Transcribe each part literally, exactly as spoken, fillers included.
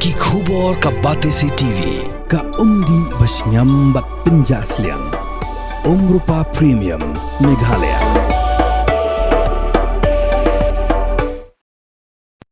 Ki khubor ka Batesi T V, ka umdih ba shngiam bad pynjah sliang. Umrupa Premium, Meghalaya.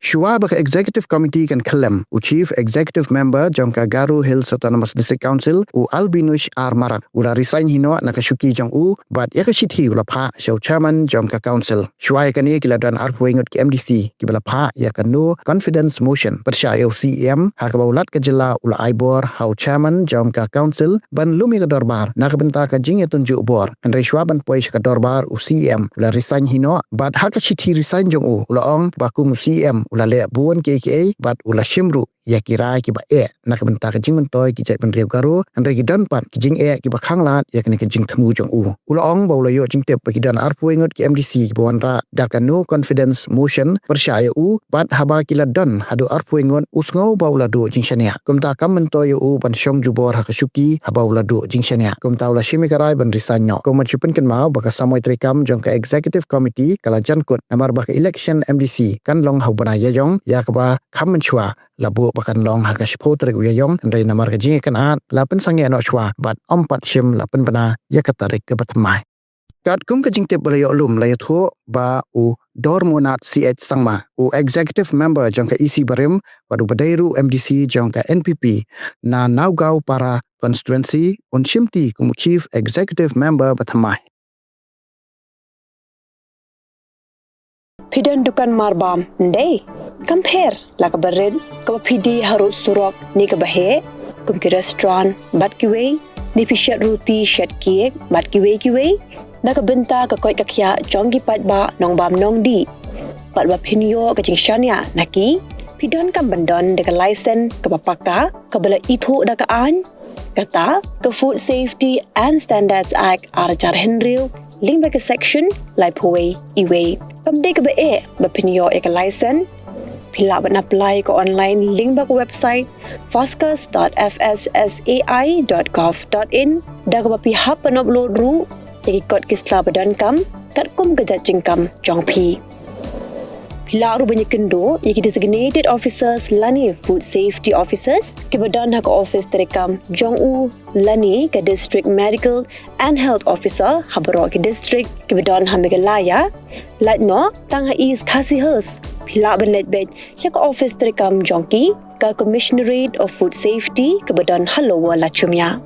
Shuwa ba ka Executive Committee kan khyllem, u Chief Executive Member jong ka Garo Hills Autonomous District Council, u Albinush R Marak, u la resign hi noh na ka shuki jong u, bad ïa ka shithi u la phah sha u Chairman jong ka Council. Shuwa ïa kane ki la don arphew ngut ki M D C kiba la phah ïa ka No Confidence Motion pyrshah ïa u C E M, ha kaba u Lat ka Jylla u la ai bor ha u Chairman jong ka Council ban lum ïa ka dorbar na ka bynta ka jingïatynjuh bor. Hynrei shuwa ban poi sha ka dorbar, u C E M u la resign hi noh, bad ha ka shithi resign jong u, u la ong ba kum u C E M u la leh bun kiei kiei bad u la shim ruh ïa ki rai kiba eh na ka bynta ka jingmyntoi ki jaitbynriew Garo, hynrei ki don pat ki jingeh kiba khanglad ïa kane ka jingthmu jong u. U la ong ba u la ïoh jingtip ba ki don arphew ngut ki M D C kiba wanrah da ka No Confidence Motion pyrshah ïa u, bad haba ki la don haduh arphew ngut, u sngew ba u la duh jingshaniah. Kumta kam myntoi ïa u ban shong jubor ha ka shuki haba u la duh jingshaniah. Kumta u la shim ïa ka rai ban resign noh. Kum ban shu pynkynmaw ba ka samoi treikam jong ka Executive Committee ka la jan kut namar ba ka election M D C kan long ha u bnai Ïaïong, ïa kaba kham mynshuwa la buh ba kan long ha ka shiphew tarik u Ïaïong, hynrei namar ka jingïakynad la pynsangeh noh shuwa bad ym pat shym la pynbna ïa ka tarik kaba thymmai. Katkum ka jingtip ba la ïoh lum, la ïathuh ba u Dormonat C H Sangma, u Executive Member jong ka E C barim bad uba dei ruh M D C jong ka N P P na Nawgaon Para Constituency, un shimti kum u Chief Executive Member ba thymmai. Phi don dukan marbam, ym dei? Kam pher la kaba rit, kaba phi die harud surok ne kaba heh, kum ki restaurant bad kiwei, ne phi shet ruti, shet cake bad kiwei kiwei? Na ka bynta ka koit ka khiah jong ki paidbah nongbam nongdih, bad ba phin ïoh ka jingshaniah na ki, phi donkam ban don da ka license kaba paka, kaba la ithuh da ka aiñ, kata ka Food Safety and Standards Act ar hajar hynriew, lyngba ka section laiphew wei, iwei. Kam dei kaba eh ba phin ïoh ïa ka license. Phi lah ban apply ka online lyngba ka website foscus dot F S S A I dot gov dot in, da kaba phi hap ban upload ruh ïa ki kot ki sla ba donkam katkum ka jait jingkam jong phi. Phi lah ruh ban ïakynduh ïa ki designated officers lane food safety officers kiba don ha ka office treikam jong u lane ka District Medical and Health Officer ha baroh ki district kiba don ha Meghalaya. Lait noh, tang ha East Khasi Hills, phi lah ban leit beit sha ka office treikam jong ki, ka Commissionerate of Food Safety kaba don ha Lower Lachumia.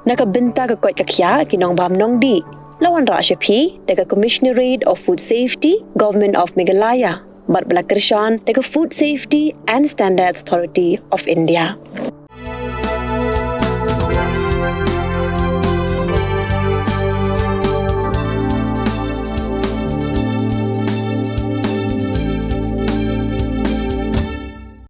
Na ka bynta ka koit ka khiah ki nongbam nongdih, la wanrah sha phi da ka Commissionerate of Food Safety, Government of Meghalaya, bad ba la kyrshan da ka Food Safety and Standards Authority of India.